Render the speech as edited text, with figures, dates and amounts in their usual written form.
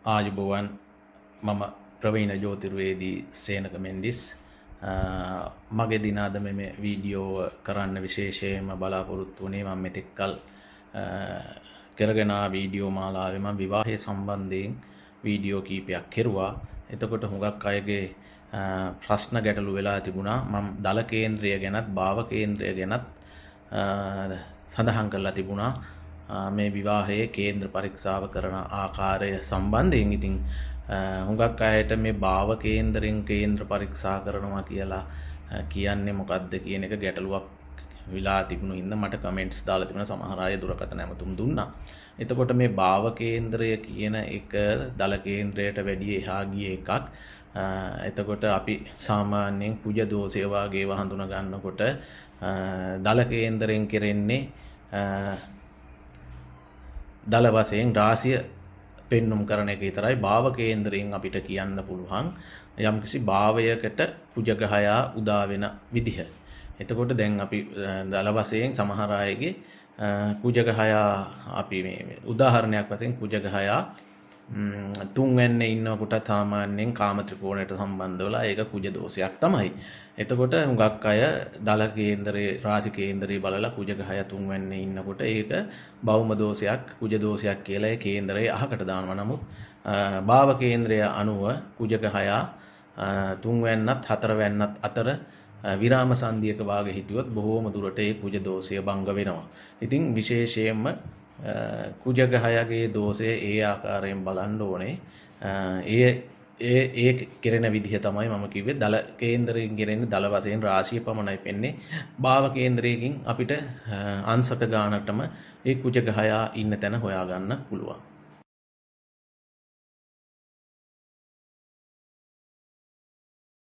ආයුබෝවන්. මම ප්‍රවීණ ජ්‍යොතිර්වේදී සේනක මෙන්ඩිස්. මගේ දින අද මේ වීඩියෝව කරන්න විශේෂයෙන්ම බලාපොරොත්තු වුණේ මම මෙතෙක් කල් කරගෙන ආ වීඩියෝ මාලාවේ මම විවාහය සම්බන්ධයෙන් වීඩියෝ කීපයක් කෙරුවා. එතකොට හුඟක් අයගේ ප්‍රශ්න ගැටලු වෙලා තිබුණා. මම දල කේන්ද්‍රය ගැනත් භාව කේන්ද්‍රය ගැනත් සඳහන් කරලා තිබුණා මේ විවාහයේ කේන්ද්‍ර පරීක්ෂාව කරන ආකාරය සම්බන්ධයෙන්. ඉතින් හුඟක් අයට මේ භාව කේන්දරෙන් කේන්ද්‍ර පරීක්ෂා කරනවා කියලා කියන්නේ මොකද්ද කියන එක ගැටලුවක් වෙලා තිබුණු හින්දා මට කමෙන්ට්ස් දාලා තිබුණා. සමහර අය දුරකථන ඇමතුම් දුන්නා. එතකොට මේ භාව කේන්ද්‍රය කියන එක දල කේන්ද්‍රයට වැඩිය එහා ගිය එකක්. එතකොට අපි සාමාන්‍යයෙන් කුජ දෝෂය වගේ ඒවා හඳුනා ගන්නකොට දල කේන්දරෙන් කෙරෙන්නේ දල වශයෙන් රාශිය පෙන්නුම් කරන එක විතරයි. භාව කේන්දරයෙන් අපිට කියන්න පුළුවන් යම්කිසි භාවයකට කුජ ග්‍රහයා උදා වෙන විදිහ. එතකොට දැන් අපි දල වශයෙන් සමහර අයගේ කුජ ග්‍රහයා අපි මේ උදාහරණයක් වශයෙන් කුජ ග්‍රහයා තුන්වැන්නේ ඉන්නකොට සාමාන්‍යයෙන් කාම ත්‍රිකෝණයට සම්බන්ධ වෙලා ඒක කුජ දෝෂයක් තමයි. එතකොට හුඟක් අය දල කේන්දරේ රාශි කේන්දරේ බලලා කුජ ග්‍රහය තුන්වැන්නේ ඉන්නකොට ඒක භෞම දෝෂයක් කුජ දෝෂයක් කියලා ඒ කේන්දරේ අහකට දානවා. නමුත් භාව කේන්ද්‍රය අනුව කුජ ග්‍රහයා තුන්වැන්නත් හතරවැන්නත් අතර විරාම සංධියක වාගේ හිටියොත් බොහෝම දුරට ඒ කුජ දෝෂය භංග වෙනවා. ඉතින් විශේෂයෙන්ම කුජ ග්‍රහයාගේ දෝෂය ඒ ආකාරයෙන් බලන්න ඕනේ. ඒ ඒ ඒ කෙරෙන විදිහ තමයි මම කිව්වේ. දල කේන්දරයෙන් කෙරෙන්නේ දල වශයෙන් රාශිය පමණයි පෙන්නේ. භාව කේන්දරයකින් අපිට අංශක ගානටම ඒ කුජ ග්‍රහයා ඉන්න තැන හොයාගන්න පුළුවන්.